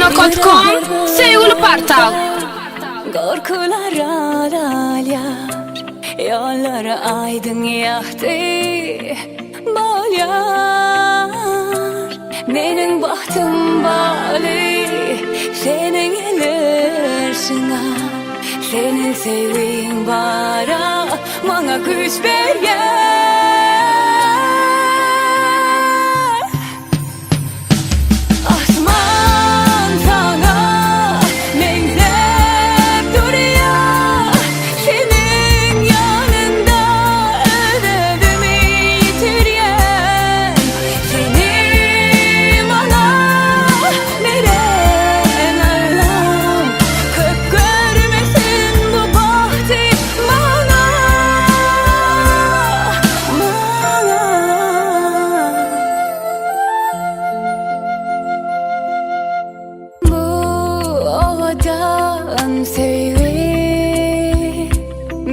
Nokat.com Söýgüli portal. Gorkular azalýar Ýollar aýdyň ýagty bolýar Meniň bagtym bagly seniň ellerşiňe Seniň söýgiň bara maňa güýç berýär. Asman saňa meňzäp durýar, Seniň ýanyňda öz-özümi ýitirýän. Seni maňa beren Allam, Köp görmesin bu bagty maňa, maňa. Bu owadan söýgi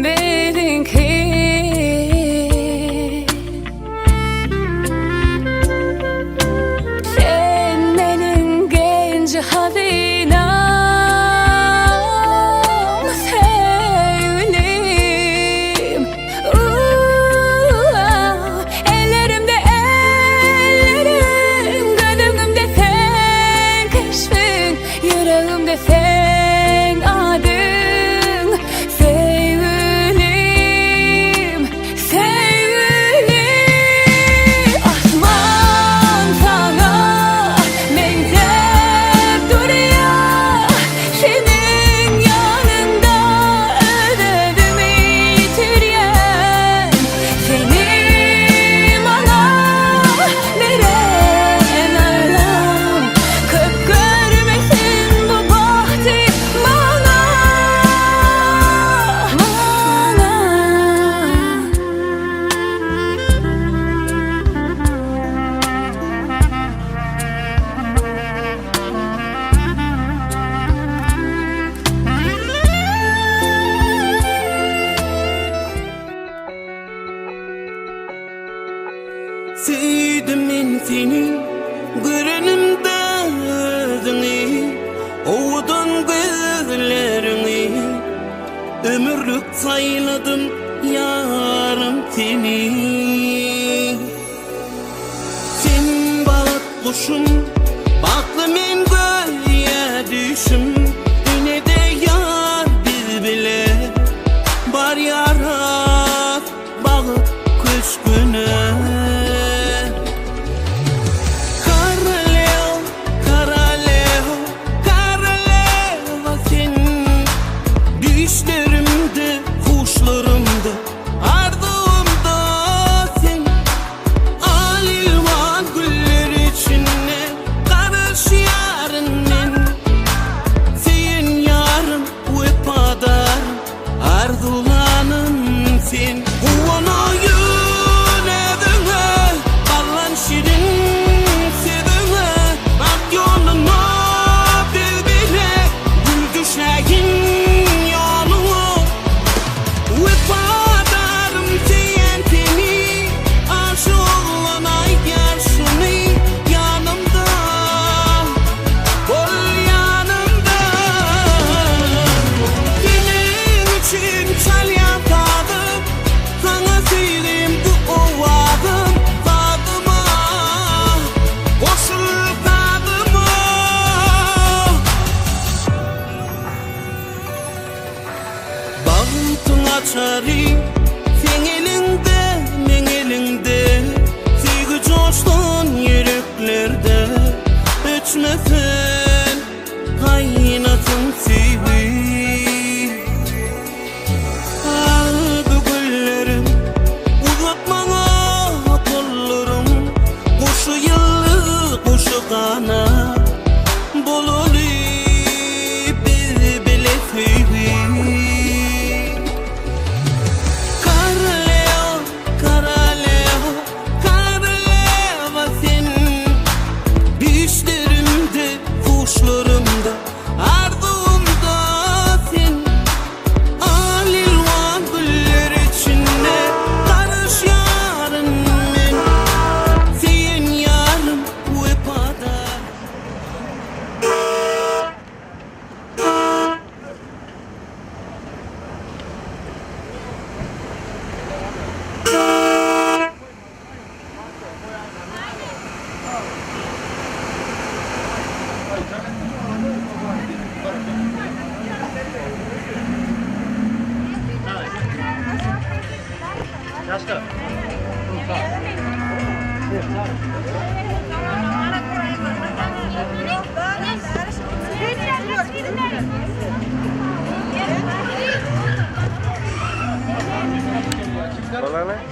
biziňki. Sen meniň genji hazynam, söýgülim. Ellerimde elleriň, göz öňümde seň keşbiň, ýüregimde seň adyň, söýgülim, söýgülim. Asman saňa meňzäp durýar, Seniň ýanyňda öz-özümi ýitirýän. Seni maňa beren Allam, Köp görmesin bu bagty maňa, maňa. Söýdüm men seni görenimde özüňi Owadan gözleriňi Ömürlik saýladym ýarym seni Sen bagt guşum, bagtly men göýä düşüm Ine-de ýar biz bile barýarys bagt köşgüne. Koroleo, koroleo, koroleva sen Düýşlerimde, huşlarymda Arzuwymda sen Al-elwan güller içinde Garaşýaryn men Söýen ýarym, wepadarym Arzuwlanym sen Guwanaýyn özüňe.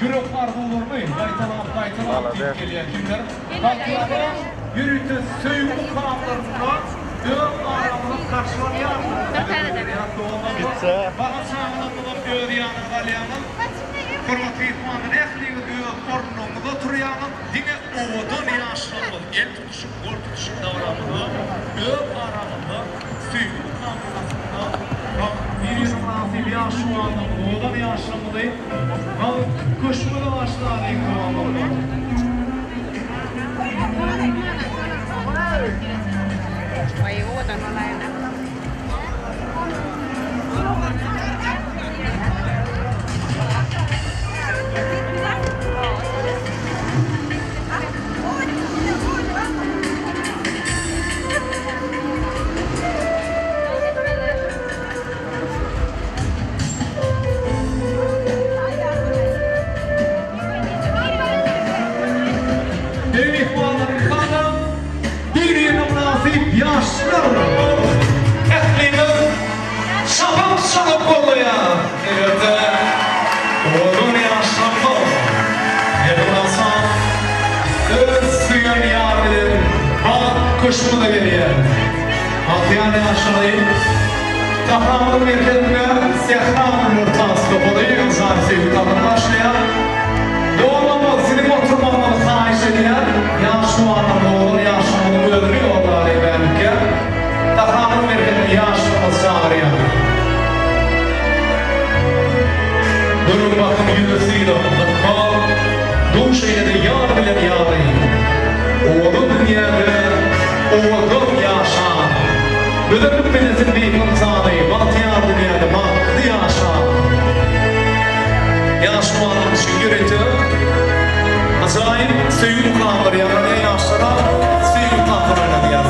Ýürek arzuwlaryny gaýtalap gaýtalap diýip gelýän kimler? Bagtyýara ýörite söýgi mukamlarynda öz aramyzda garşylanýarlar. Baga çagalarymyzam öz ýanyňyza alýaňyz. Hormatly myhmanlar ähliňiz öz orunlaryňyzda oturýaňyz. Diňe owadan ýaşlarymyz el tutuşyp, gol tutuşyp dabaramyzda öz aramyzda söýgi mukamynyň astynda bir-birine mynasyp ýaş juwanlarymyzy, owadan ýaşlarymyzy Bagt köşgüne başlalyň doganlar. Eý myhmanlaryň salam, bir-birine mynasyp ýaşlar ähliňiz şapak çalyp gollaýar. Eger-de owadan ýaşlarymyz ýygnansa, öz söýen ýary bilen bagt köşgüne gelýär. Bagtyýar ýaşlary Sahnamyzyň merkezinde Sähra gülleri tans topary ynsan söýgi tabyny başlaýar. Doganlarymyz siziň oturmagyňyzy haýyş edýär. Ýaş juwanlar oglan ýaşulunyň özüni ýollaly bälikge. Sahnamyzyň merkezine ýaşlarymyzy çagyrýar. Görüň basym ýüzi sylag, ykbal, Duş eýledi ýar bilen ýary. Owadan dünýäde owadan ýaşan. Gözellik bezesin beýik ynsany, Bagtyýar dünýäde bagtly ýaşan. Ýaş juwanlar üçin ýörite ajaýyp söýgi mukamlary ýaňlanýar ýaşlara söýgi tansyny oýnadýar.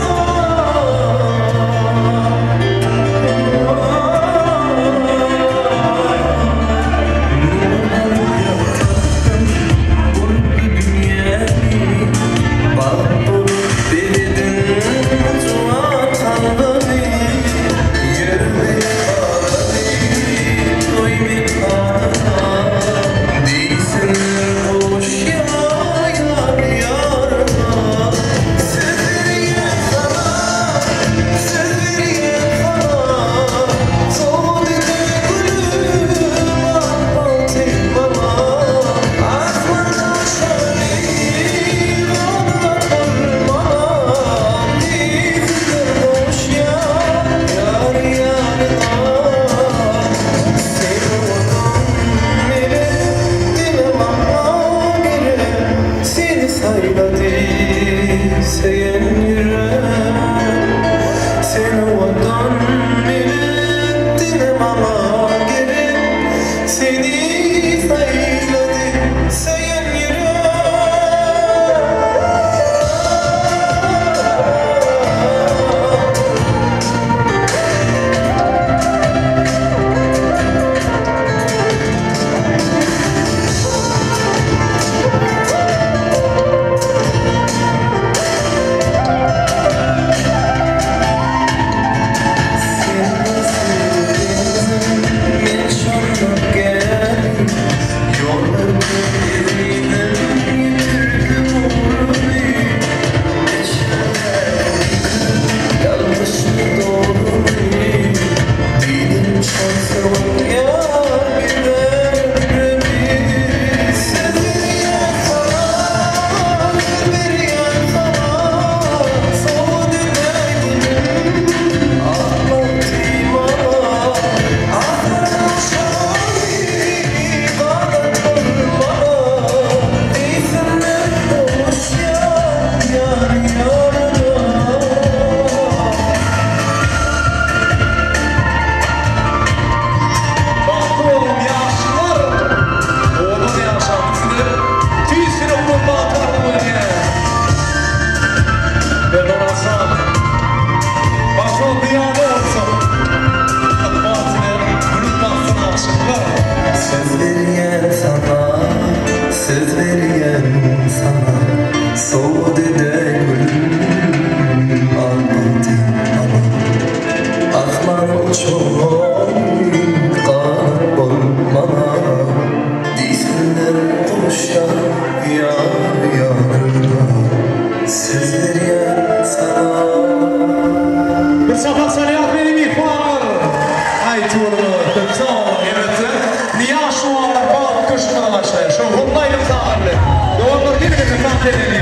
geleli.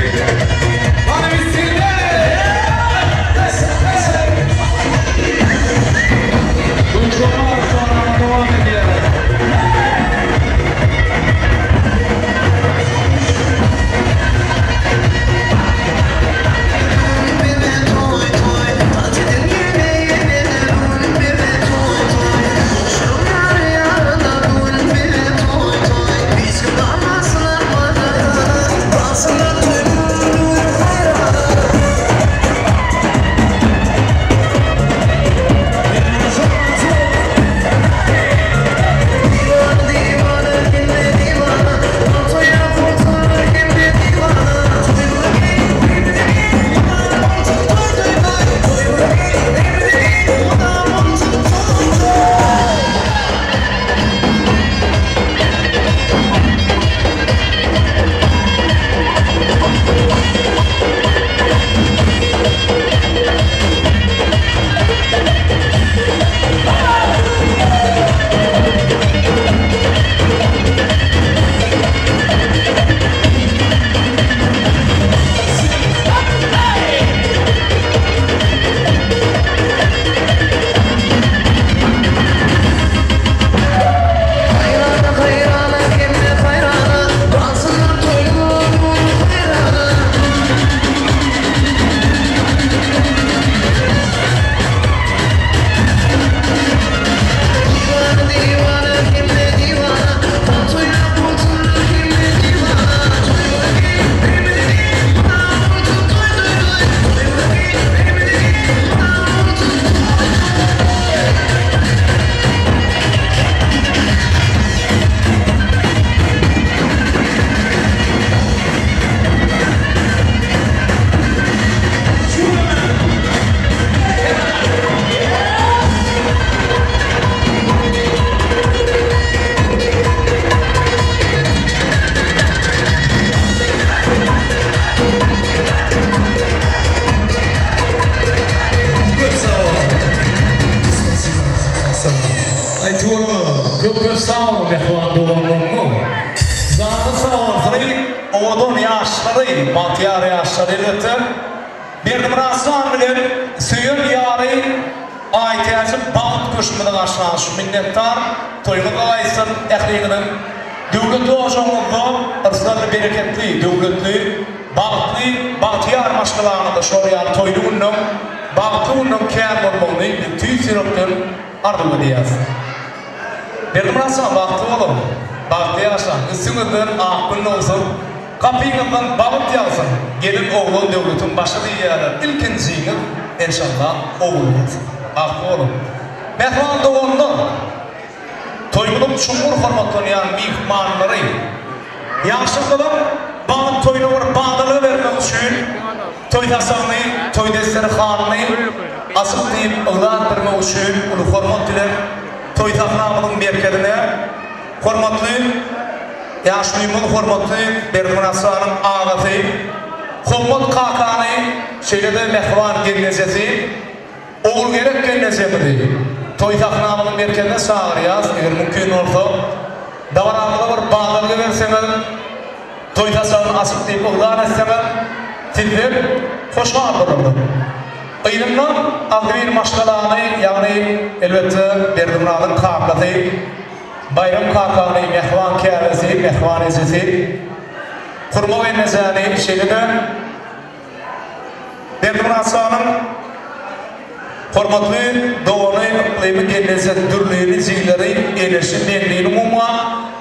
Hany bitsinler! Duşuşmalar sonra dowam edýär. Köp sag boluň. Aý tüweleme köp köp sag boluň mähriban doganlarymyz. Janyňyz sag bolsun owadan ýaşlary bagtyýar ýaşlary elbetde Berdimyrat jan bilen söýen ýary Aýtäjiň bagt köşgümize garşylan şu minnetdar toýuňyz gaýtsyn ähliňiziň döwletli ojagyňyzda yrsgally bereketli döwletli Bagtly, bagtyýar maşgalaňyzda şol ýaly toýly günleň, bagtly günleň kän bolmagyny biz tüýs ýürekden arzuw edýäris. Berdimyrat jan bagtly boluň, bagtly ýaşaň, üstüňizden ak gün dogsun, gapyňyzdan bagt ýagsyn, gelin oglan döwletiň başy diýýärler, ilkinjiňiz enşalla ogul bolsun. Bagtly boluň. Mähriban doganlar! Toýumyzyň çuňňur hormatlanýan myhmanlary, ýaşulular bagt toýuna bir badalga bermek üçin toý saçagyny, toý desterhanyny açyk diýip yglan etdirmek üçin uly hormat bilen toý sahnamyzyň merkezine hormatly ýaşulymyz hormatly Berdimyrat janyň agasy Hommat kakany şeýle-de mähriban gelnejesi Ogulgerek gelnejemizi toý sahnamyzyň merkezine çagyrýas, eger mümkin bolsa, dabaramyza bir badalga berseňiz, toý saçagyny açyk diýip yglan etseňiz, sizden hoşal bolardyk. Yzyndan agzybir maşgalany, ýagny, elbetde, Berdimyradyň kakasy Baýram kakany, mähriban käbesi, mähriban ejesi Hurma gelnejäni, şeýle-de, Berdimyrat şanyň hormatly dogany Yklymy gelneje Dürlini, jigileri Eneşi, Meňlini umuman,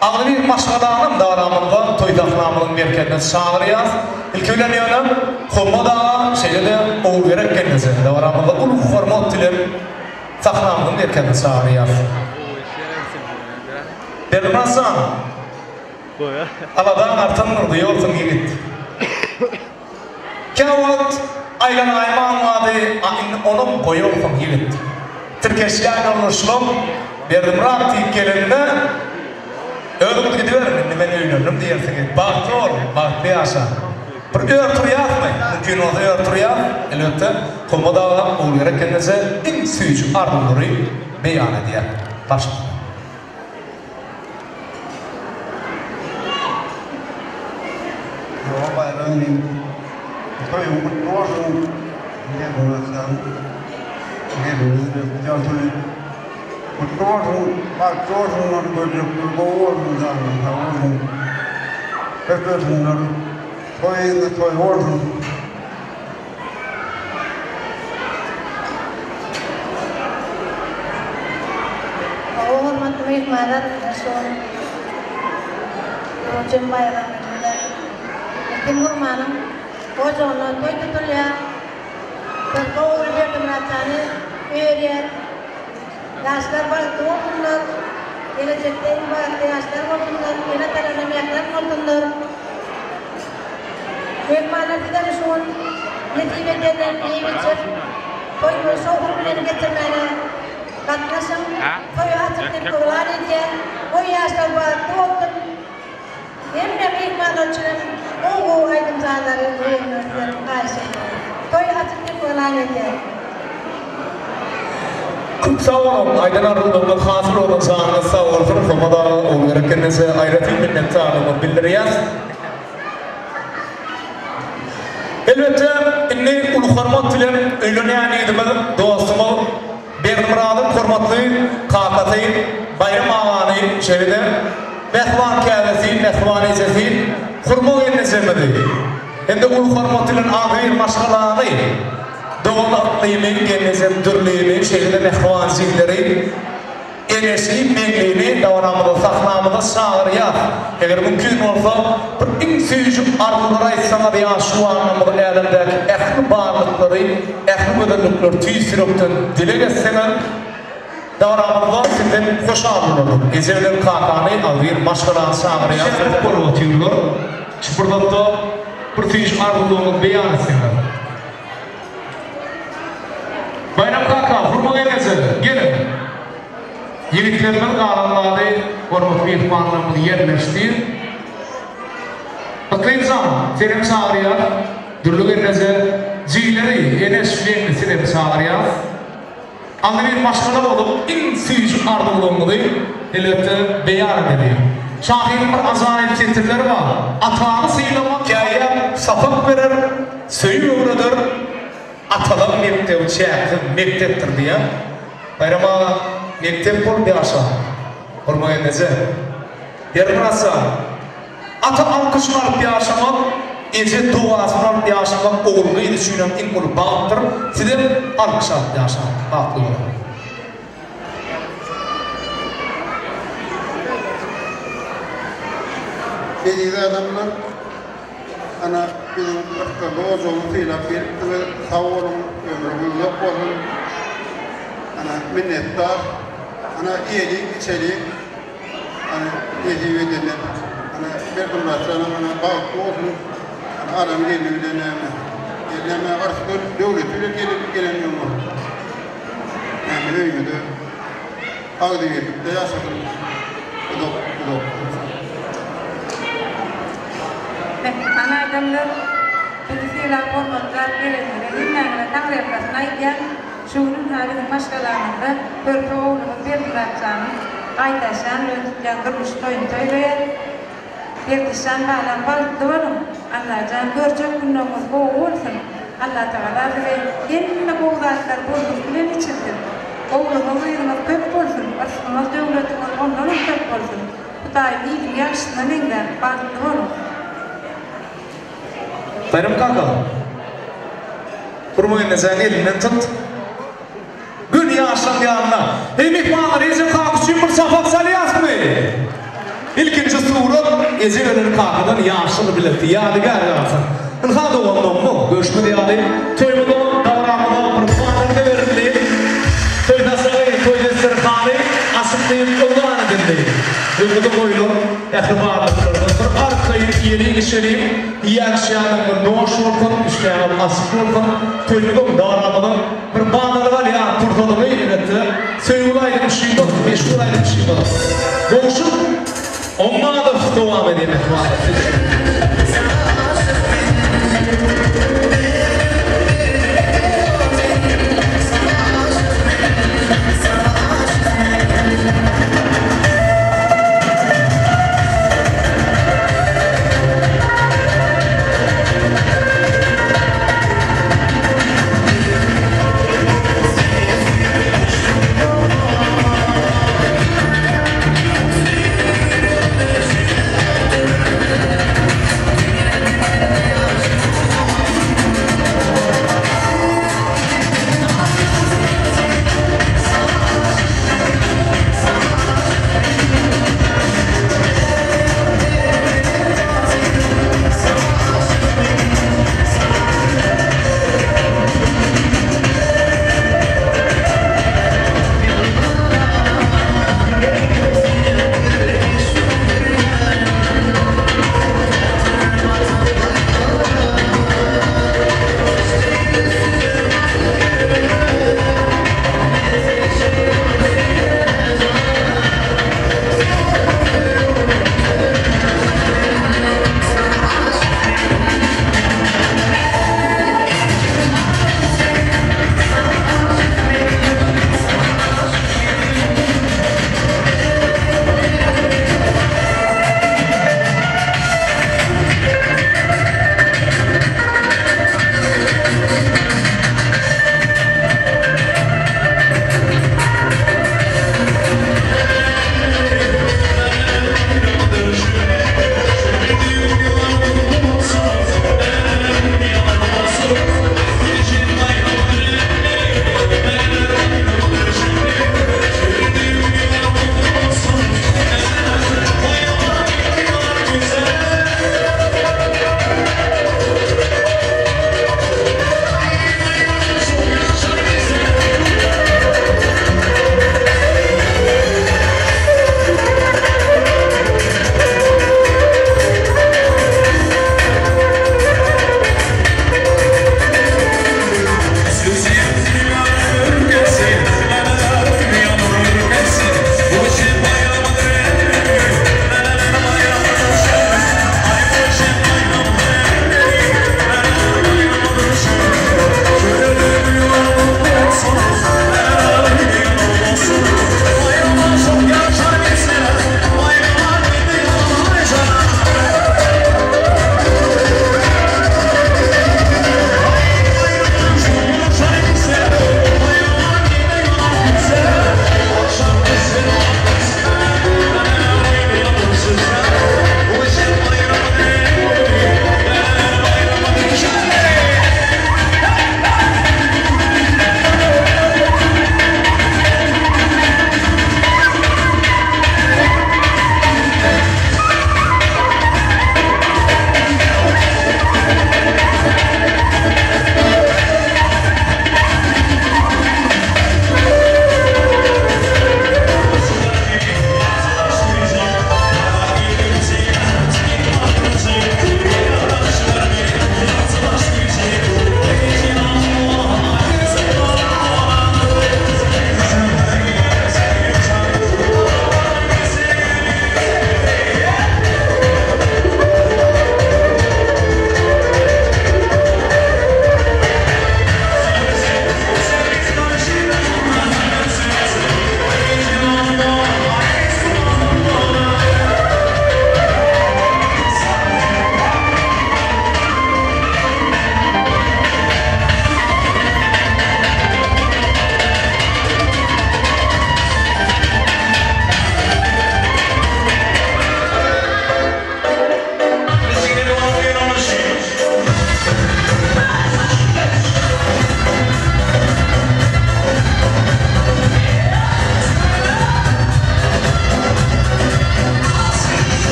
agzybir maşgalanam daramyzda toý sahnamyzyň merkezine çagyrýas. Ilki bilen ýöne Hommat aga, şeýle-de Ogulgerek gelneje dabaramyzda uly hormat bilen sahnamyzyň merkezine çagyrýas. Berdimyrat jan, aladaň artandyr duýarsyň ýigit. Käwagt aýlanaýmaň bady, a indi onam goýarsyň ýigit. Tirkeşýän ýoldaşlam Berdimyrat diýip gelende, Özüňiz gidiberiň, indi men öýlendim diýersiňiz. Bagtly bol, bagtly ýaşa. Bir ör turýasmy? Mümkin bolsa ör turýas. Elbetde, Hommat aga Ogulgerek gelneje iň süýji arzuwlary beýan edýär. Garşylykly. Mustafa Baýram inim, toýuň gutly bolsun! Berdimurat jan, gelnimiz bilen giden toýy gutly bolsun, bagtly bolsunlar, görjekler gowy bolsun, janyň sag bolsun, köp ölsünler, toý yzly toý bolsun! Hawa hormatly myhmanlar ine şu gün Nurjem baýramyny bilen Ekin Gurmanyň ojagynda toý tutulýar. Körpe ogly Berdimyrat jany öýerýär. Ýaşlar bagtly bolsunlar. Gelejekde iň bagtly ýaşlar bolsunlar. Ene-atalaryna mährem bolsunlar. Myhmanlar sizem şu gün nesip edenden iýip-içip, toýuňyzy şowhun bilen geçirmäne gatnaşyň. Toýy açyk diýip yglan edýän. Goý ýaşlar bagtly bolsun. Hemme myhmanlar üçinem gowy-gowy aýdym-sazlary goýmagyny sizden haýyş edýän. Toýy açyk diýip yglan edýän. Köp sag boluň, aýdan arzuwlaryňyz hasyl bolsun, janyňyz sag bolsun, Hommat aga, Ogulgerek gelneje aýratyn minnetdarlygymyzy bildirýäs. Elbetde, indi uly hormat bilen öýlenýän ýigidimiz, dostumyz Berdimyradyň hormatly kakasy Baýram agany, şeýle-de mähriban käbesi, mähriban ejesi Hurma gelnejemizi hem-de uly hormat bilen agzybir maşgalany, dogan Yklymy, gelnejem Dürlini, şeýle-de mähriban jigleri Eneşi Meňlini dabaramyza, sahnamyza çagyrýas. Eger mümkin bolsa, bir iň süýjük arzuwlary aýtsaňyz ýaş juwanlarymyz älemdäki ähli barlyklary, ähli gözellikleri tüýs ýürekden dileg etseňiz, dabaramyzda sizden hoşal bolardyk. Eje bilen kakany, agzybir maşgalany çagyrýas. Şähret bolup otyrlar. Şu pursatda bir süýji arzuwlaryňyzy beýan etseňiz. Baýram kaka, Hurma gelneje, geliň. Ýigitlerimiz galan zady hormatly myhmanlarymyz ýerleşdi. Yklym jan, senem çagyrýas. Dürli gelneje, jigileri, Eneş, Meňli sizem çagyrýas. Agzybir maşgala bolup, iň süýji arzuwlaryňyzy, elbetde, beýan edeliň. Şahyryň bir ajaýyp setirleri bar, Atany sylamak käýýäp sapak berer, söýüp öwreder, Atalar mekdebi çäksiz mekdepdir diýýär. Baýram aga, mekdep bolup ýaşa. Hurma gelneje. Berdimyrat jan. Ata alkyşyny alyp ýaşamak, eje dogasyny alyp ýaşamak ogul-gyz üçinem iň uly bagtdyr. Sizem alkyş alyp ýaşaň, bagtly boluň. Eziz adamlar, ana biziň ykdysady ojagyny sylap gelipsiňiz, sag boluň, ömrüňiz uzak bolsun. Ana minnetdar. Ana iýeliň, içeliň. Ana nesip edenden ana Berdimyrat janam ana bagtly bolsun. Ana alan gelni bilen näme. Gelnem yrsy döwleti bilen gelip gelen öňe. Näme öýüňizde agzybirlikde ýaşasyn. Uzak uzak. Mähriban adamlar, bizi sylap hormatlap geleniňize hemmäňize taňryýalkasyn aýdýan. Şu gün ynha biziň maşgalamyzda körpe oglumyz Berdimyrat janyň Gaýdaşjan bilen tutýan durmuş toýuny toýlaýas. Berdişjan balam bagtly boluň. Allajan görjek günleriňiz gowy bolsun. Allatagala size hemme gowy zatlary bolluk bilen eçilsin. Ogluňyz gyzyňyz köp bolsun, yrsgyňyz döwletiňiz ondanam köp bolsun. Hudaýym iliň ýagşysyna meňzäň, bagtly boluň. Baýram kaka, Hurma gelnejeň elinden tut. Göni ýaşlaň ýanyna. Eý myhmanlar, eje kaka üçin bir çapak çalýasmy? Ilkinji surat eje bilen kakadan ýaşlar bileti ýadygär galsyn. Ynha dogan doňma, görşümiz ýaly, toýumyza, dabaramyza bir badalga berildi. Toý saçagy, toý desterhany açyk diýip yglan edildi. Öňümize goýlan ähli barlyklardan bir arkaýyn iýeliň-içeliň, iýen-içýäniňiz noş bolsun, işdäňiz açyk bolsun, toýumyzyň, dabaramyzyň bir badalga alýan pursadyny, elbetde, söýgüli aýdymçymyz, meşhur aýdymçymyz Gowşut Ommadow dowam edýär mähribanlar siz üçin.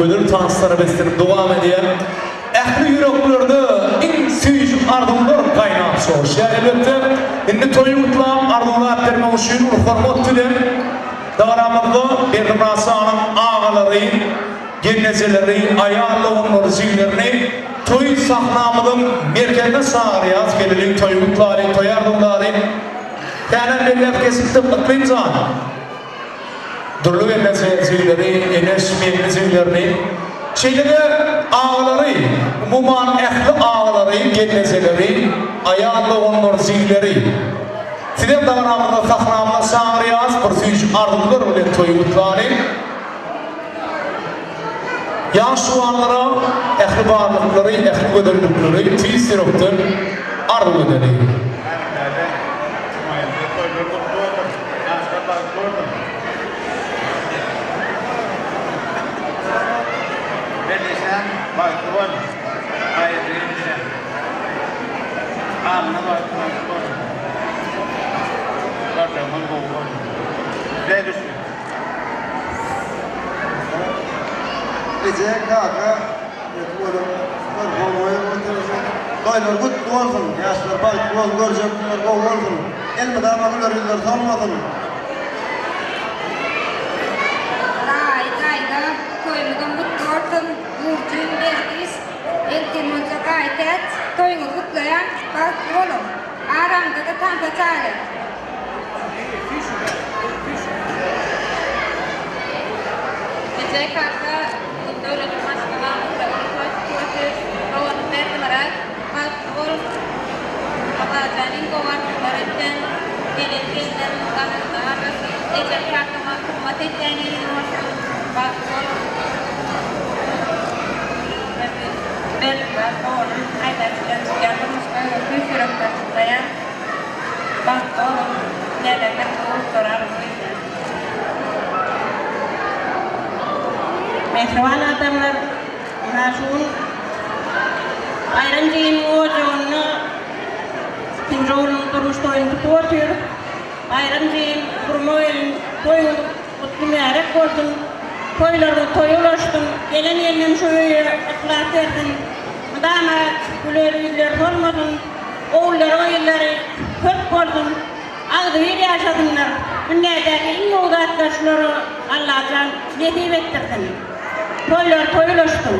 gözel tanslara beslenip dowam edýär. Ähli ýüreklerde iň süýji arzuwlar gaýnap joşýar. Elbetde, indi toýy gutlap, arzuwlap bermek üçin uly hormat bilen dabaramyzda Berdimyrat şanyň agalary, gelnejeleri, aýal doganlary, jigilerini toý sahnamyzyň merkezine çagyrýarys. Geleliň, toýy gutlalyň, toýy arzuwlalyň. Tänem belläp geçipdik, Yklym jan. Dürli gelneje jigileri, Eneş, Meňli jigilerini, şeýle-de agalary, umuman ähli agalary, gelnejeleri, aýal doganlary, jigileri sizem dabaramyzda sahnamyza çagyrýarys, bir süýji arzuwlar bilen toýy gutlalyň. Ýaş juwanlara ähli barlyklary, ähli gözellikleri tüýs ýürekden arzuw edeliň. Märekede toýumyzda toýlar gutly bolsun, ýaşlar bagtly bolsun. Belleşen bagtly bol, haýyrly gelişen. Alnyna bagtly bagtly bolsun. Barlygyňyz gowy bolsun. Bize düşsün. Eje, kaka, ýetip olam, bir gowy oturşy. Toýlar gutly bolsun, ýaşlar bagtly bolsun, görjek günler gowy bolsun. Elmydama güler ýüzler solmasyn. Daýy, daýza, toýumyzam gutly bolsun, Burjum, Berdiş, Eltin bolsa Gaýtäç, toýuňyzy gutlaýan, bagtly boluň. Araňyzda-da tansa çaly. Eje kaka bu döwletli maşgalamyzda uly toý tutup otyr. Doganym Berdimyrat bagtly bol. Allajan iň gowy arzuwlar etsin. Gelen gelinlerimiz gazanynda garrasyn. Ejem kakama hormat edýän gelin bolsun. Bagtly bol. Berdimyrat doganym Aýtäç bilen çykýan durmuş toýuňyzy tüýs ýürekden gutlaýan. Bagtly boluň, hünärlerden gowulyklary arzuw edýän. Mähriban adamlar, ynha şu gün Baýram jigimiň ojagynda ikinji oglunyň durmuş toýuny tutup otyrys. Baýram jigim, Hurma gelin, toýuňyz gutly mübärek bolsun! Toýlaryňyz toýa ulaşsyn, gelen gelinem şu öýe yhlas bersin! Mydama güler ýüzleri solmasyn! Ogullary gyzlary köp bolsun agzybir ýaşasynlar dünýädäki iň gowy zatlar şulara Allajan nesip etdirsin toýlary toý ulaşsyn.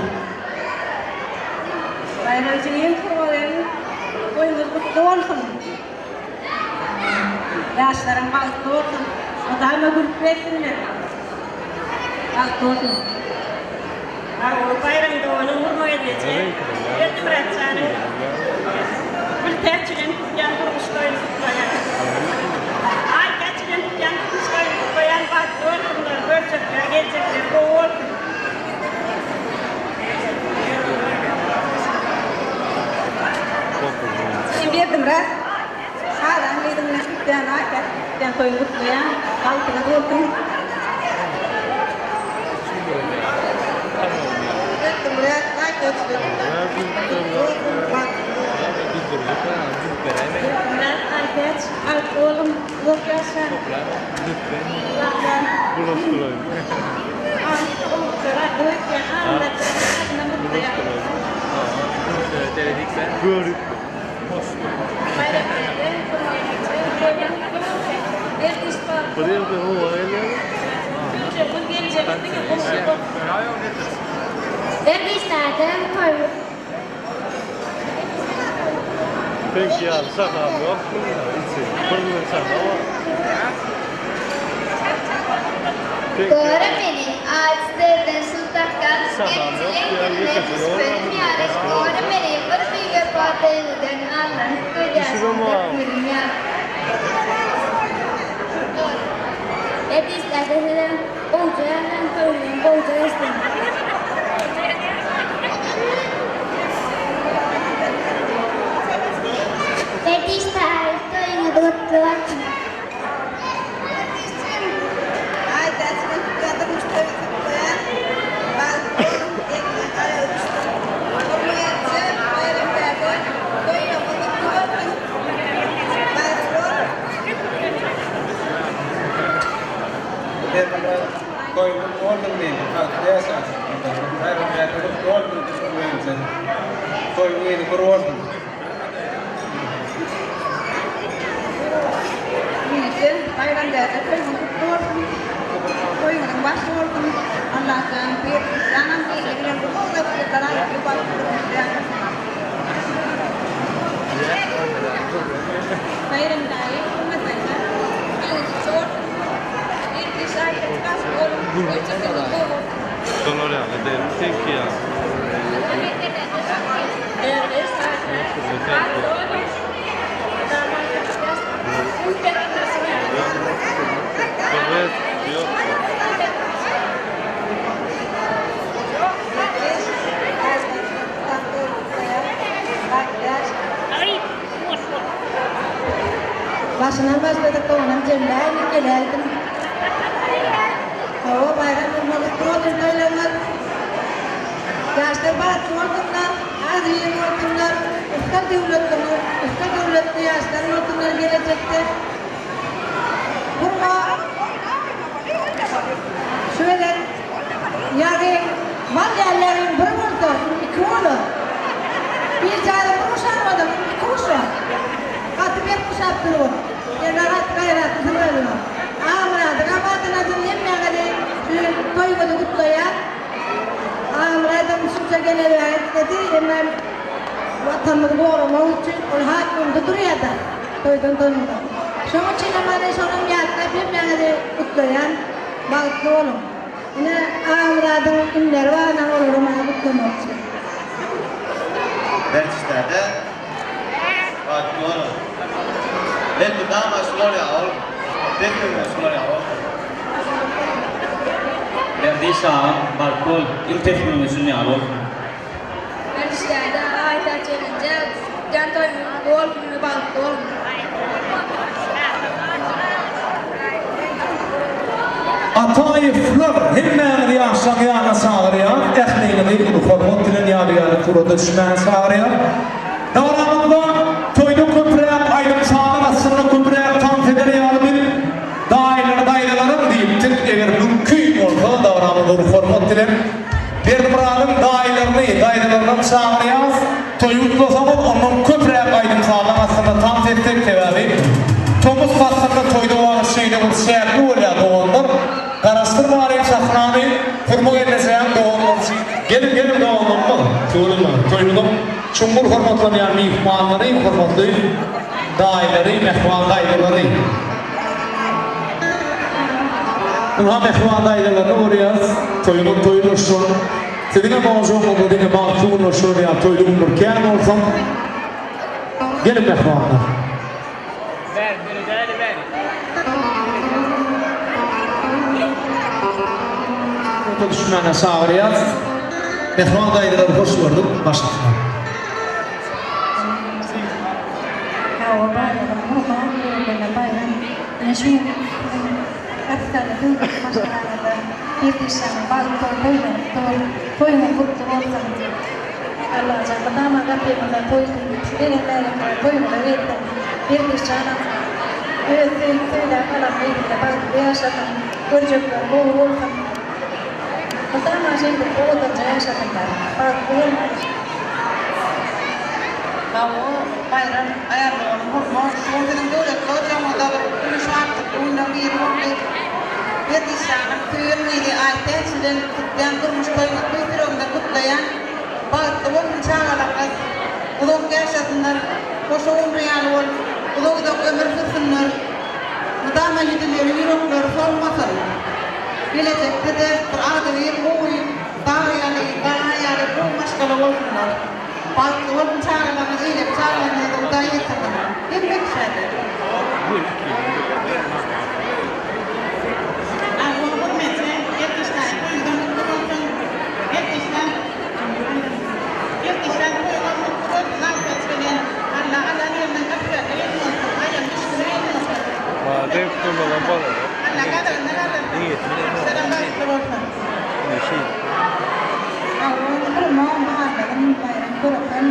Baýram jigim Kurbagelin toýuňyz gutly bolsun. Ýaşlaryň bagtly bolsun. Mydama gülüp gezsinler. Bagtly bolsun. Sag Baýram doganyň Hurma gelneje, Berdimyrat janyň Gültäç bilen tutýan durmuş toýuny gutlaýan. Aýtäç bilen tutýan durmuş toýuny gutlaýan bagtly bolsunlar, görjekler, geljekleri gowy bolsun. Berdimyrat Şadan gyzyň bilen tutýan Aýtäç tutýan toýuny gutlaýan. Bagtyňyz bolsun. Myrat Aýtäç bagtly boluň uzak ýaşaň Allajan Gowulyklary arzuw etýän Allatjan adyndan gutlaýan. Baýram däde, Hurma eje, toýuň gutly bolsun. Berdiş bagtly bol. Güljegimiz geljegimiz diňe gowulyk bolsun. Berdiş däde, toýuň. Göre meni, aç derden şul dakgan, Kemçiligiň diline düşmedim ýaly, Göre meni, bir biwepa söýgüden Allanyp gözýaşym dökmedim ýaly. Edil ädeteden gowja ýazan köňlüň gowja geçsin. Bediş taryh toýuňyz gutly bolsun. Berdimyrat toýuň gutly bolsun diýip, bagtly ýaşa. Toýuň yzy bir bolsun. Ýigitler, Baýram däde toýuňyz gutly bolsun. Toýuňyzyň başy bolsun. Allajan berdi, janam gelni bilen uzak uzak ýyllar aýatly bagtly durmuşda ýaşasyn. Baýram daýy, Hurmat daýza, toýuňyz gutly bolsun. Berdi şaýat bagtly boluň. Görjekleriňiz bol bolsun. Şolar ýaly däl seňki ýaly. Başyndan başladyk soňunam jemläýdik geläýdim. Hawa Baýram urma gutly bolsun toýlaryňyz. Ýaşlar bagtly bolsunlar, agzybir bolsunlar, ussat döwletli ussat döwletli ýaşlar bolsunlar gelejekde. Gurma şu gezek ýagy mal ýaly ýagyň bir bolsa indi iki bolar. Biçäre bir guşanmadyň indi iki guşan. Gaty berk guşap durgun. Emma gaty gaýratlysyň özüňem. Agamyradyň abadyna siziň hemmäňizi şu toýuňyzy gutlaýan. Agamyradam şunça gelewä isledi, emma Watanymyzy goramak üçin ol has öňde durýar-da, toýdan toýumyza. Şonuň üçinem hany şonam ýatlap hemmäňizi gutlaýan. Bagtly boluň. Ine, Agamyradyň inleri bar, ynha olaram maňa gutlamakçy. Berçdäde Bagtly boluň. Elmydama şular ýaly boluň. Dessimde şular ýaly bolsun. Berdiş agam bagtly bol iň pes günüňde şun ýaly bolsun. Berdiş däde Aýtäç gelneje tutýan toýuňyz gutly bolsun we bagtly boluň. Ataýewler hemmäňizi ýaşlaň ýanyna çagyrýar, ähliňizi uly hormat bilen ýadygärlik surata düşmäge çagyrýar. Dabaramyzda toýda köpräk aýdym-sazyň astynda köpräk tans eder ýaly biz daýylar daýzalaram diýipdik, eger mümkin bolsa dabaramyzda uly hormat bilen Berdimyradyň daýylaryny, daýzalarynam çagyrýas. Toýy gutlasaňyz ondan köpräk aýdym-sazyň astynda tans etsek sebäbi tomus paslynda toýda wagt şeýle bir çäkli bolýar doganlar garaşdyrmalyň sahnany hurma gelnejeň doganlar üçin geliň geliň doganlarymyz tüweleme toýumyzyň çuňňur hormatlanýan myhmanlary hormatly daýylary mähriban daýzalary ynha mähriban daýzalaryny görýäs toýuňyz toýlaşsyn. Siziňem ojagyňyzda diňe bagtly günler şular ýaly toýly günler kän bolsun. Geliň mähribanlar. Bäri seredäli bäri. Surata düşmäne çagyrýas. Mähriban daýzalary hoş gördük. Başlasynlar. Hawa baýramyň Gurban ýüregine baýram. Ine şu gün siziň Ähli döwletli maşgalaňyzda Berdiş janyň bagtly toýlanyp dur. Toýuňyz gutly bolsun. Allajan mydama gapyňyza toý güni gelen märekele toýuňyza gelsin. Berdiş janam öz söýüp söýläp alan gyzynda bagtly ýaşasyn. Görjekleri gowy bolsun. Mydama şeýdip owadanja ýaşasynlar. Bagtly boluň. Hawa, Baýram, aýallygymyň hurma, şu gün siziň döwletli ojagyňyzda bir uly şatlykly günleň biri boldy. Berdişjanyň söýen gyzy Aýtäç bilen tutýan durmuş toýuňyzy tüýs ýüregimden gutlaýan. Bagtly bolsun çagalaryňyz, uzak ýaşasynlar, goşa ömri ýaly bolup, uzak-uzak ömür sürsünler. Mydama ýüzleri, ýürekleri solmasyn. Gelejekde-de bir agzybir, gowy, dag ýaly, dana ýaly gowy maşgala bolsunlar. Bagtly bolsun çagalaryňyz eýleki çagalaryňyzada Hudaý ýetirsin. Hemme kişäde. Agzybir hurmetli Berdiş daýy toýuňyzam gutly bolsun. Berdişden Berdişden toýuňam gutly bolsun Aýtäç bilen. Alla alan ýerinden ysgally gelin bolsun. Aýan düşgüli gelin bolsun. Alla gazagyndan alyrsyn. Salam bagtly bolsun. Hawa, gurma barlygyn Baýram Körepen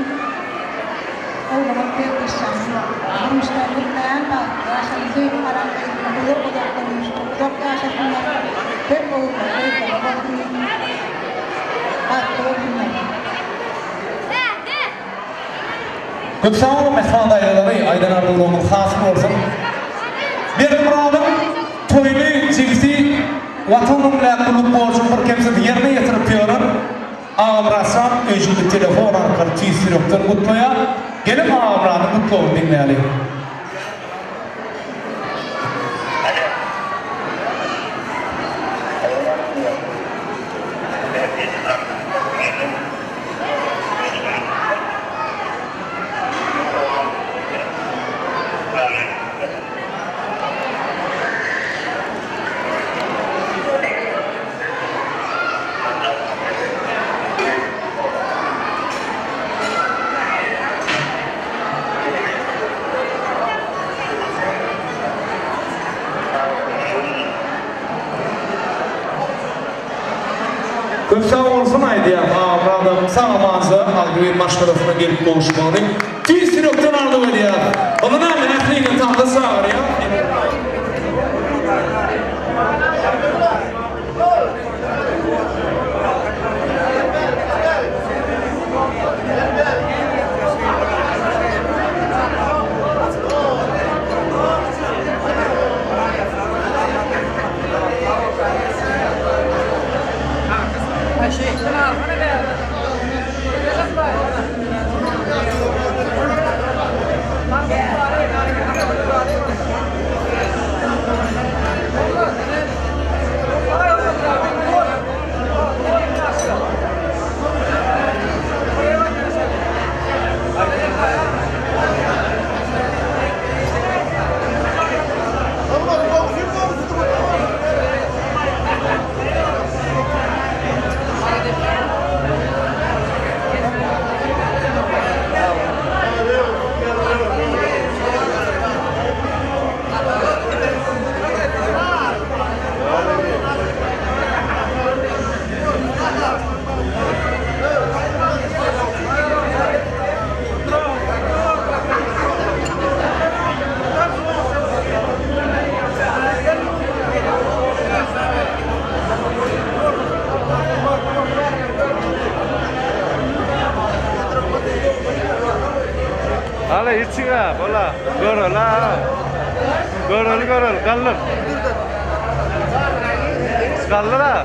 ogluňyz Berdişjanyň durmuşda gutlaýan bagtly ýaşasyn söýüp alan gyzyna uzak uzak durmuşda uzak ýaşasynlar köp ogullary gyzlary bolsun bagtly bolsunlar. Köp sag boluň mähriban daýzalary, aýdan arzuwlaryňyz hasyl bolsun. Berdimyradyň toýuny jigisi Watan öňündäki gulluk borjuny birkemsiz ýerine ýetirip ýören Agamyratjan öýjükli telefon arkaly tüýs ýürekden gutlaýar. Geliň Agamyradyň gutlagyny diňläliň. Köp sag bolsun aýdýan Agamyradam sag amanja agzybir maşgalasyna gelip gowuşmagyny tüýs ýürekden arzuw edýäs. Onda näme ähliňi tansa çagyrýas. Hala içiňe bola. Göreli ha. Göreli göreli galdyr. Galdyr ha.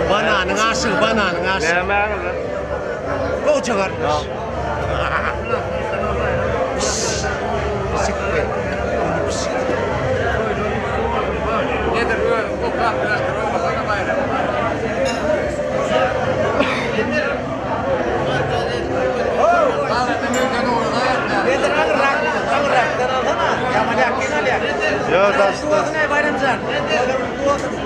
Bananyň aşygy, bananyň aşygy. Näme agyzy? Gowja garyndaş. Pişik be. Ony pişik. Nedir özüň okap bilendir oňasana Baýram. Nedir aňyrrak, aňyrrakdan alsana. Ýaman ýakyn alýar. Ýok, daşda. Olsun ey Baýramjan. Olsun.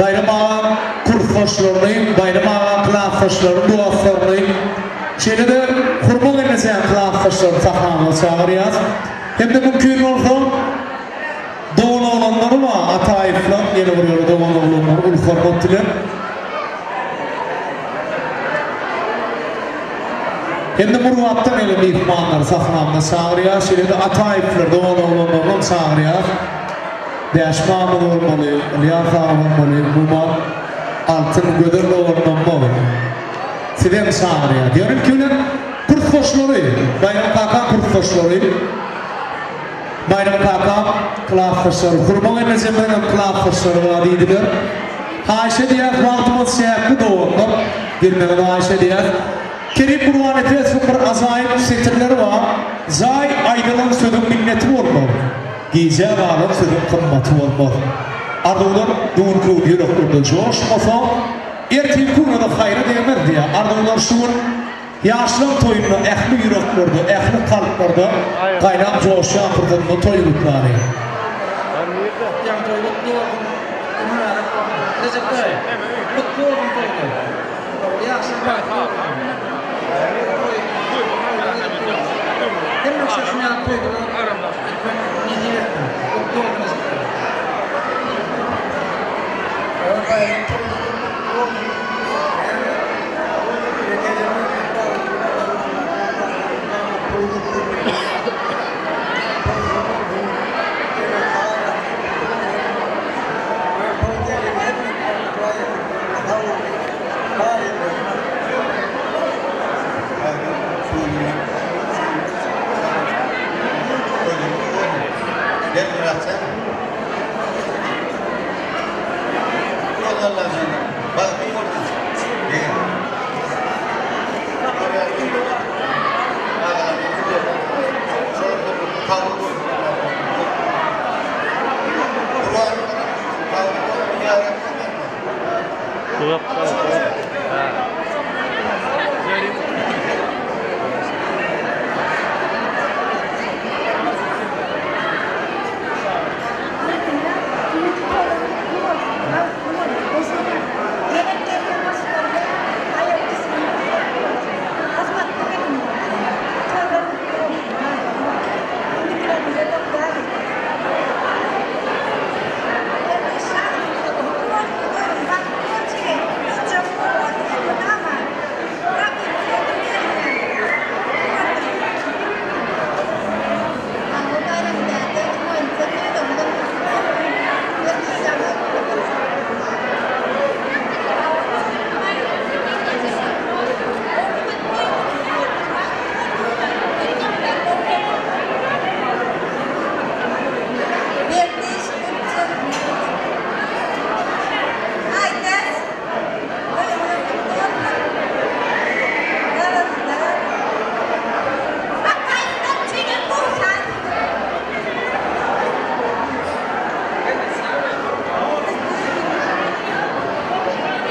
Baýram agaň kursdaşlaryny, Baýram agaň klasdaşlaryny, dostlaryny, şeýle-de Hurma gelnejeň klasdaşlaryny sahnamyza çagyrýas. Hem-de mümkin bolsa, doganoglanlary bar, Ataýewlaň ýene bir ýola doganoglanlary uly hormat bilen. Hem-de Murgapdan gelen myhmanlary sahnamyza çagyrýas, şeýle-de Ataýewler doganoglanlarynam çagyrýas. Bäşim agam bolmaly, Ylýas aga bolmaly, umuman Altyn Gözel doganynam bor. Sizem çagyrýas. Ýöne ilki bilen kursdaşlary, Baýram kakaň kursdaşlary, Baýram kakam klasdaşlary, Hurma gelnejemiziňem klasdaşlary bar diýdiler. Haýyş edýäs, wagtymyz çäkli doganlar, gelmegiňizi haýyş edýäs. Kerim Gurbannepesowyň bir ajaýyp setirleri bar, Jaý aýdylan sözüň minneti bolmaz. Gijä galan sözüň gymmaty bolmaz. Arzuwlar bu günki gün ýüreklerde joşmasa, ertirki güne-de haýra degmez diýýär. Arzuwlar şu gün ýaşlaň toýunda ähli ýüreklerde, ähli kalplarda gaýnap joşýan pursadynda toý gutlaly. Ýaňy toý gutly bolsun. Mübärek bolsun. Rejep daýy, gutly bolsun toýuňyz. Ýaşlar bagtly bolsun. Toý Hemme kişä şuny ýaly toýlara gitmek nesip etsin. Gutly bolsun Rejep daýy. Baýram toýuňyz gutly bolsun.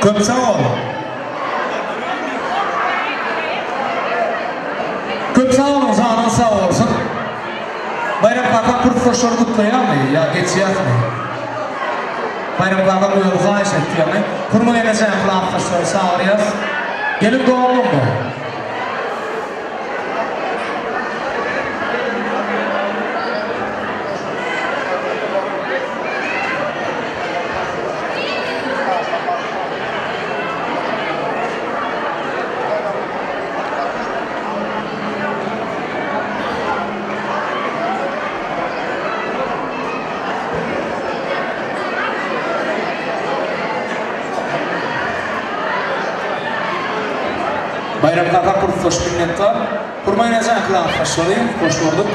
Köp sag boluň. Köp sag boluň janyňyz sag bolsun. Baýram kaka kursdaşlary gutlaýarmy ýa geçýäsmi? Baýram kaka özi haýyş etdi ýagny Hurma gelnejeň klasdaşlary çagyrýas. Geliň doganlarym. Baýram kaka kursdaş minnetdar. Hurma gelnejeň klasdaşlary hoş gördük.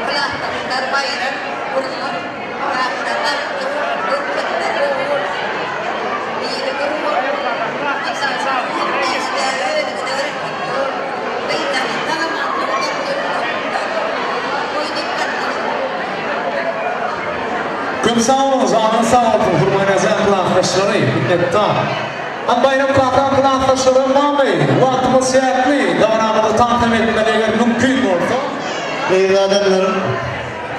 Klasdaşlar baýram gurnak, ýaşlar bagtly, erkekler ogul. Köp sag boluň, janyňyz sag bolsun, Hurmaýnazar klasdaşlary, minnetdar. Han Baýram kakaň klasdaşlaram barmy? Wagtymyz çäkli, dabaramyzy tans hem etmeli eger mümkin bolsa. Gyz adamlarym,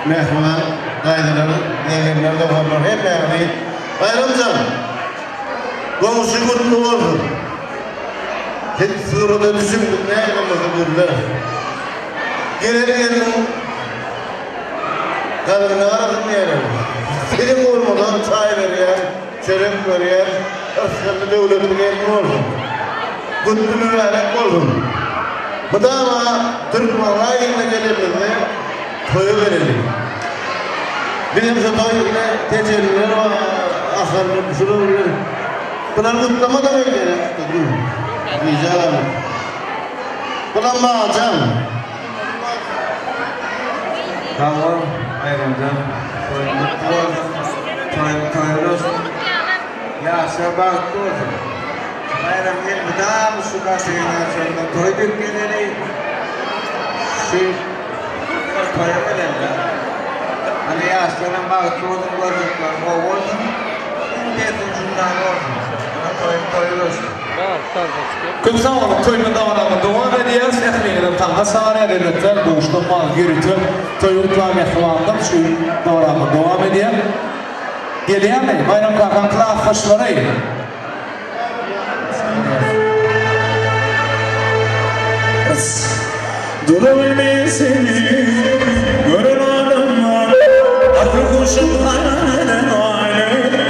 mähriban daýzalar, ýegenler, doganlar hemmäňizi Baýramjan! Goňşy gutly bolsun! Siz surata düşüň biz näme bolmasa gürläris. Gelen gelniň gadyryna garasyn diýerler. Siziň ogluňyza çaý berýän, çörek berýän yrsgally döwletli gelin bolsun. Gutly mübärek bolsun. Mydama Türkmenbaşy ýylyna gelenimizde toýa geleli. Bizem şu toý ine Tejenliler bar, Ahally şular bilen bular gutlamadan öýdýär. Gijä galyp. Bulam maňa jaň. Sag bol Baýramjan toýuň gutly bolsun toýuň toý bolsun ýaşlar bagtly bolsun Baýram elmydama şu daşyna şonda toý dek geleli şu bir toýa gelende hany ýaşlaram bagtly bolsun görjekleri gowy bolsun iň dersin şundan bolsun ana toýuň toýy bolsun. Köp sag boluň toýumyz dabaramy dowam edýäris ähliňizem taňňa çagyrýar elbetde buşlukmaz ýörite toý gutlan mähribanlar şu dabaramyz dowam edýär gelýärmi Baýram kakaň klasdaşlary. Durabilmeýän seni gören adamlar Akyl huşum haýran eden aýly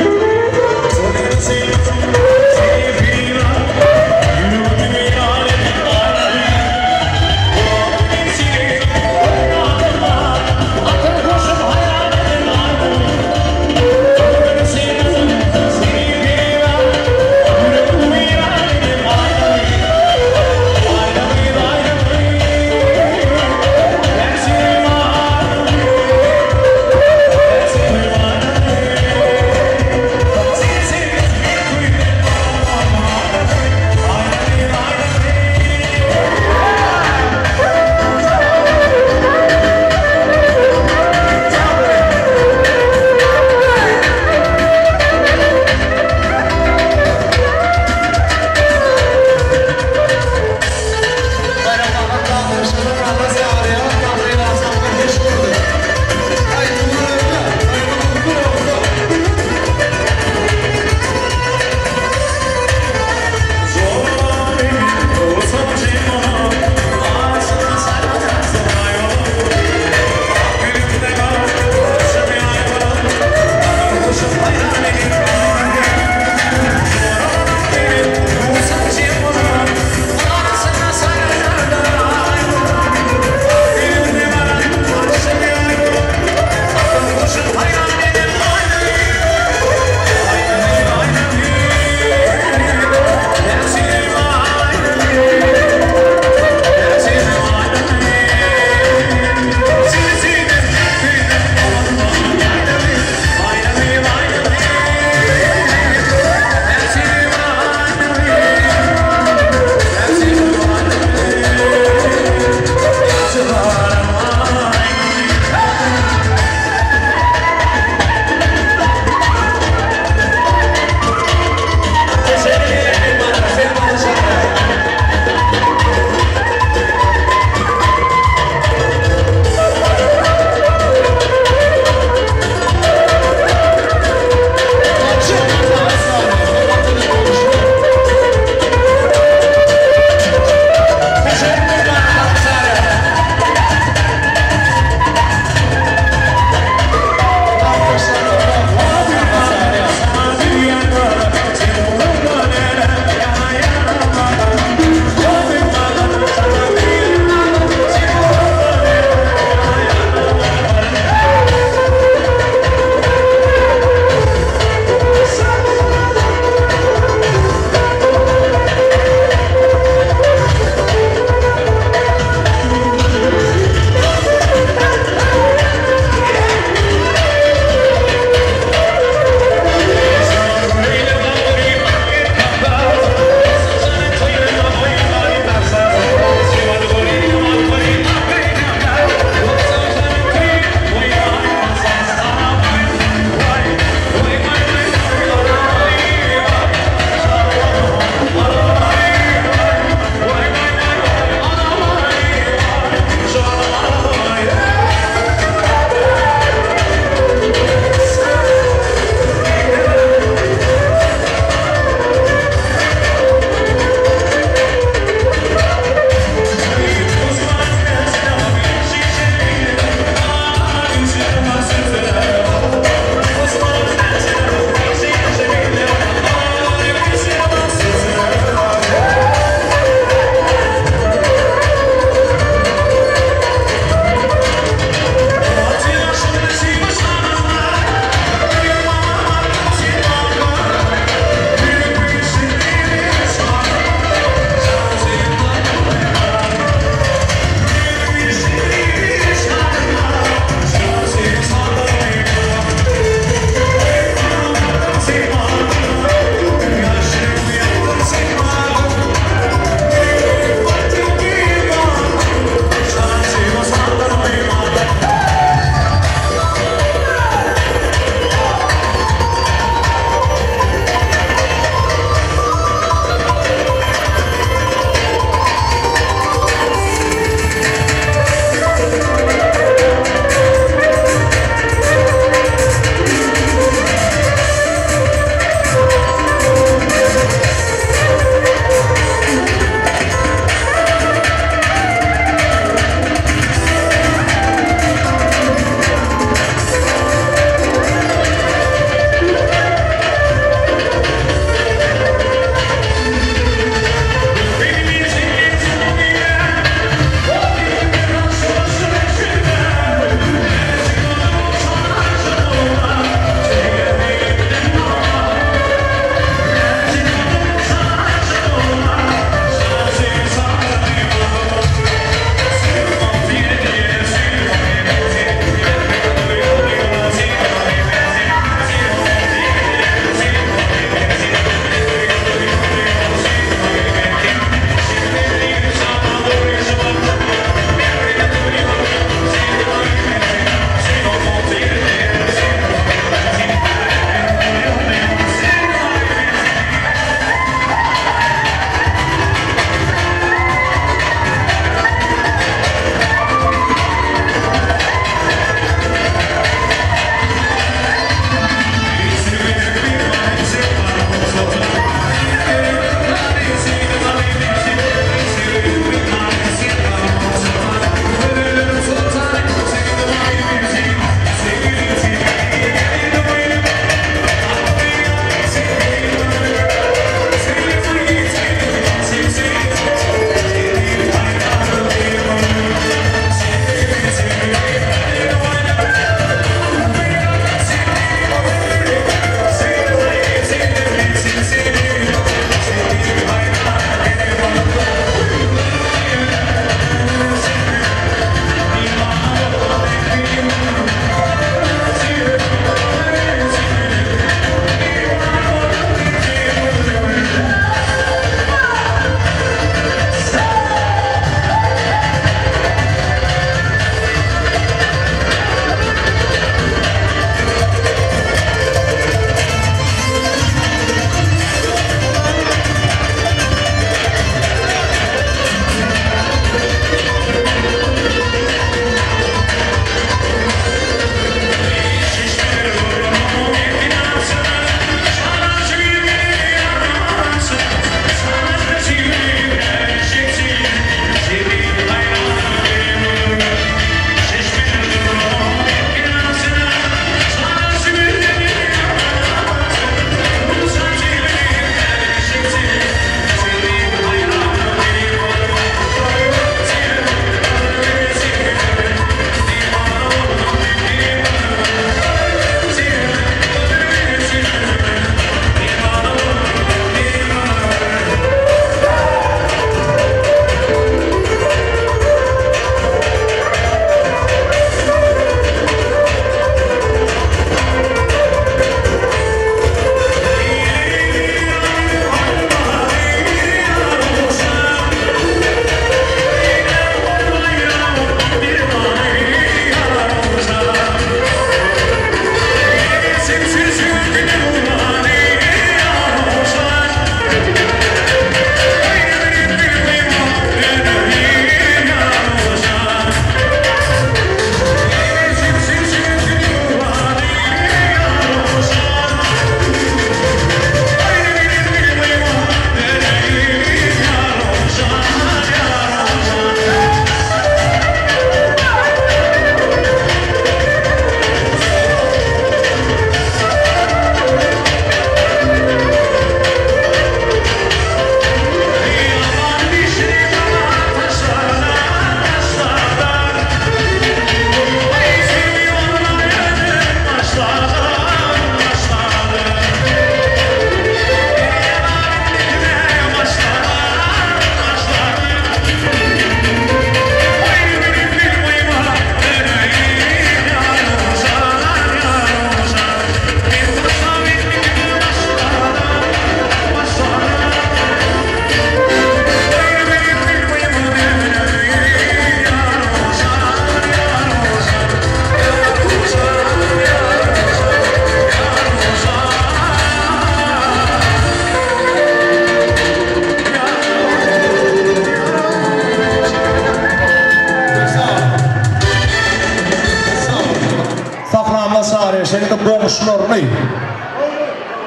goňşularyny,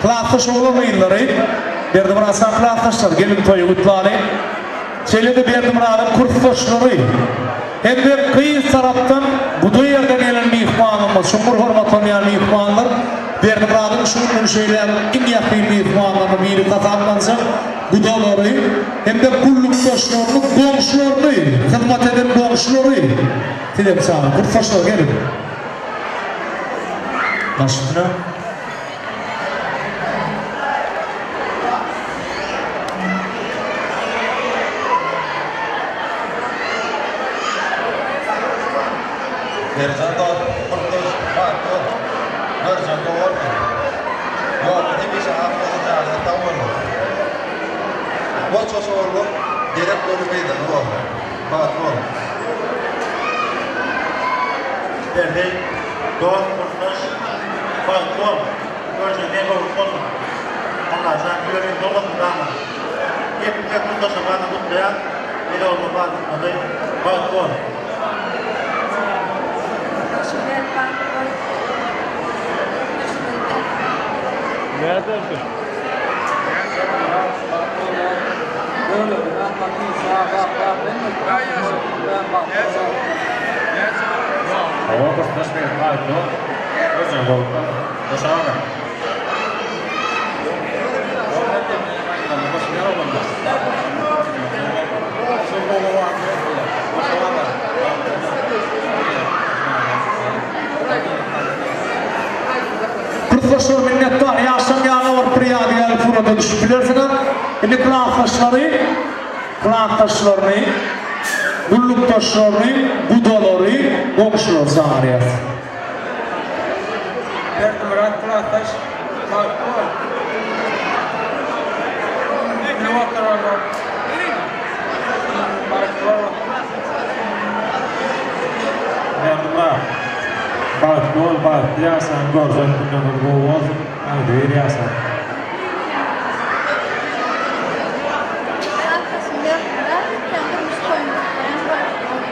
klasdaş oglan-gyzlary, Berdimyratjan klasdaşlary geliň toýy gutlalyň. Şeýle-de Berdimyradyň kursdaşlary hem-de gyz tarapdan guda ýerden gelen myhmanymyz, çuňňur hormatlanýan myhmanlar Berdimyradyň şu günden şeýläk iň ýakyn myhmanlarynyň biri hasaplanjak gudalary hem-de gullukdaşlaryny, goňşularyny, hyzmat eden goňşulary sizem çagyryň. Kursdaşlar geliň. Baş üstüne. Merjan dost, gurtguş, bagtly bol. Görjek gowy bolsun. Ýoluň hemişe ak bolsun janyňyz sag bolsun. Goç-goç ogullyk, gerek boly gyzyňyz bolsun. Bagtly boluň. Berdi dost gurtguş, bagtly bol. Görjek sen gowluk bolsun. Allajan ýüregiň dolmasyn dama. Hepimize gurtdaşa baryny gutlaýan. Ele ogluň baryny gutlady. Bagtly bol. Hawa gurtdaş benim bagtly bol. Görjek gowluk bolsun. Goşa aga. Kursdaşlar minnetdar. Ýaşlaň ýanyna baryp bir ýadygärlik surata düşüp bilersiňiz. Indi klasdaşlary, klasdaşlaryny, gullukdaşlaryny, gudalary, goňşulary çagyrýas. Berdimyrat klasdaş bagtly bol. Gülüp oturanlar bagtly bol. Berdimyrat bagtly bol bagtly ýaşaň görjek günleriňiz gowy bolsun agzybir ýaşaň. Arkasyn Berdimyrat sen durmuş toýuny gutlaýan bagtly bol.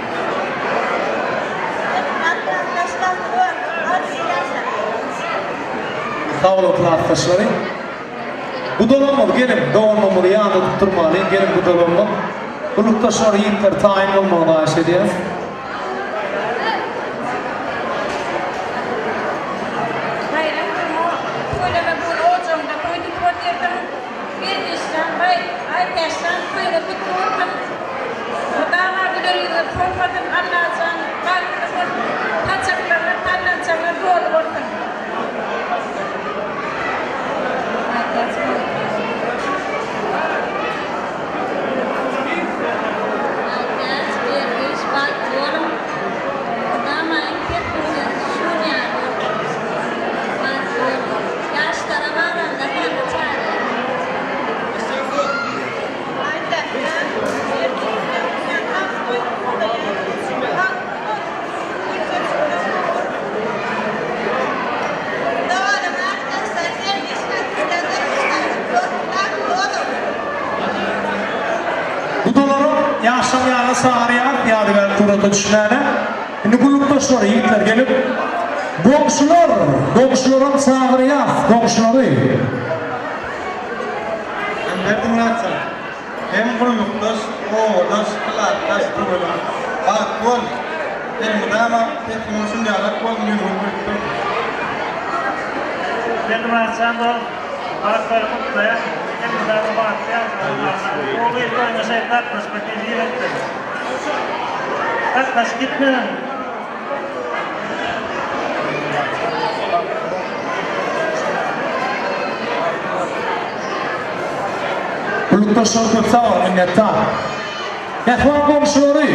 Sag boluň klasdaşlary. Gudalanmaz geliň doganlarymyzy ýanynda tutdurmalyň geliň gudalanmaz. Gullukdaşlar ýigitler taýyn bolmagyny haýyş edýäs. Baýram durma tüweleme bu gün ojagyňda toý tutup otyrsyň. Berdişjan baý Aýtäçjan toýuňyz gutly bolsun. Mydama güler ýüzüňiz solmasyn Allajan bagtly bol saçaklaryňyz sallançagyňyz doly bolsun. Aýtäç bagtly bol. Aýtäç Berdiş bagtly boluň. Mydama iň pes günleriňiz şuň ýaly bolsun. Bagtly boluň. Ýaşlara baranda saňa çagyraýyn. Gudalaram ýaşlaň ýanyna çagyrýar, ýadygärlik surata düşmäne. Indi gullukdaşlar, ýigitler gelip, goňşular, goňşularam çagyrýas, goňşulary. Berdimyrat jan, hem gullukdaş, obadaş, klasdaş tüweleme. Bagtly bol! Elmydama sesiňiň şunýalak bolsun ýüzüňiz gülüp dursun. Berdimyrat jan dost, bagtlaryňy gutlaýan, elmydama bagtly ýaşa Alla ogul toýuna şeýle gatnaşmak nesip etsin. Gatnaşyp gitmegin. Gullukdaşlar köp sag boluň minnetdar. Mähriban goňşulary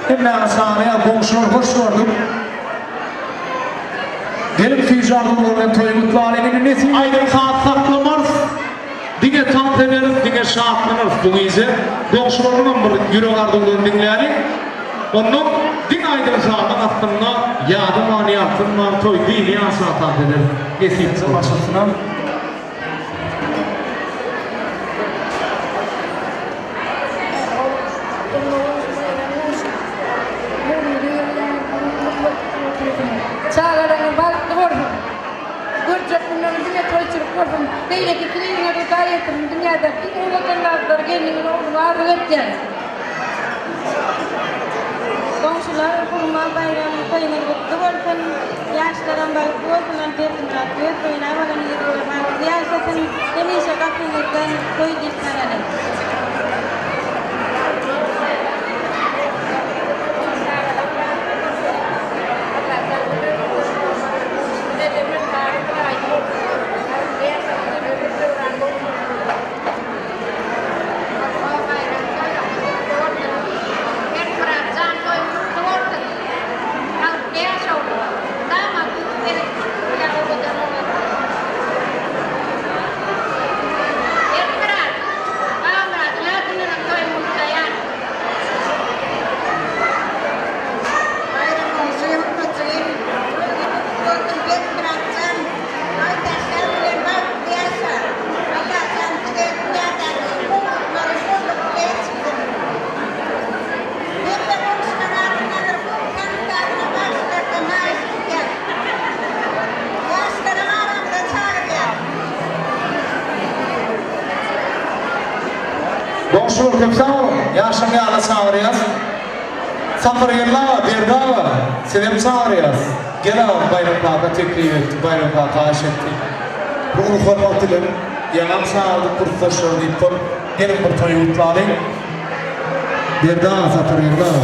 hemmäňizi çagyrýar goňşular hoş gördük. Gelip süýji arzuwlar bilen toýy gutlalyň indi nesip aýdym saz saklamarys diňe tans ederis diňe şatlanarys bu gije goňşularyňam bir ýürek arzuwlaryny diňläliň ondan diňe aýdym sazyň astynda ýadaman ýaltanman toý dynýança tans ederis nesip bolsa. Çagalaryňyz bagtly bolsun. Beýleki iki gyzyňa Hudaý ýetirsin dünýädäki iň owadan zatlary gelniňiz ogluňa arzuw etýän. Goňşular Hurma baýram toýuňyz gutly bolsun. Ýaşlaram bagtly bolsunlar Berdimyrat öz toýuna bolan ýeri bolup bagtly ýaşasyn. Hemişe gapyňyzdan toý diýip garalyň. Baýram goňşy hormatly Gördüm Bekmyratjan Aýtäçler bilen bagtly ýaşa. Allajan size dünýädäki iň gowulyklary bollukly eçilsin. Hemme goňşular adyndan bir gowy tanyşlaryna bagşylardan haýyş edýän. Ýaşlaram aramyza çagyrýan. Goňşular köp sag boluň. Ýaşlaň ýanyna çagyrýas. Sapargeldi aga, Berdi aga, sizem çagyrýas. Gel agam, Baýram kaka teklip etdi, Baýram kaka haýyş etdi. Bu uly hormat bilen ýaňam çagyrdyk kursdaşlary diýip bol, geliň bir toýy gutlalyň. Berdi aga, Sapargeldi aga.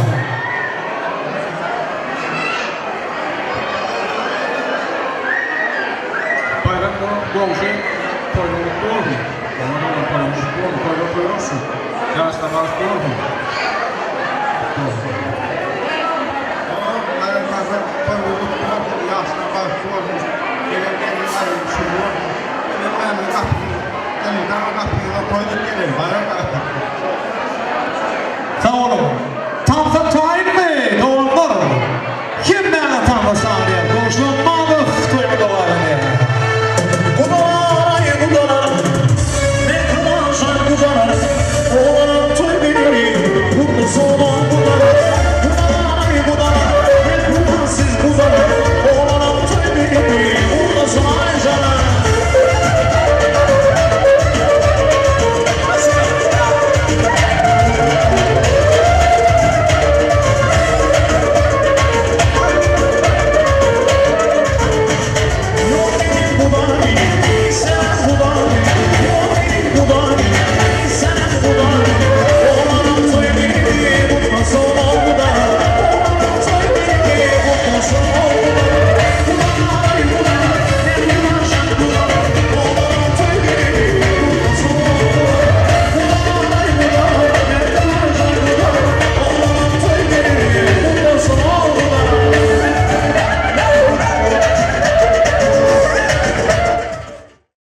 Baýram goňşy toýuň gutly bolsun. Oňa dogan toýuň gutly bolsun. Toýlar toý bolsun. Ýaşlar bagtly bolsun. Baýram kaka toýuň gutly bolsun. Ýaşlar bagtly bolsun. Gelen gelniň aýagy düşümli bolsun. Hemmämiziň gapymyz, elmydama gapymyzda toý diýip geleýin Baýram kaka.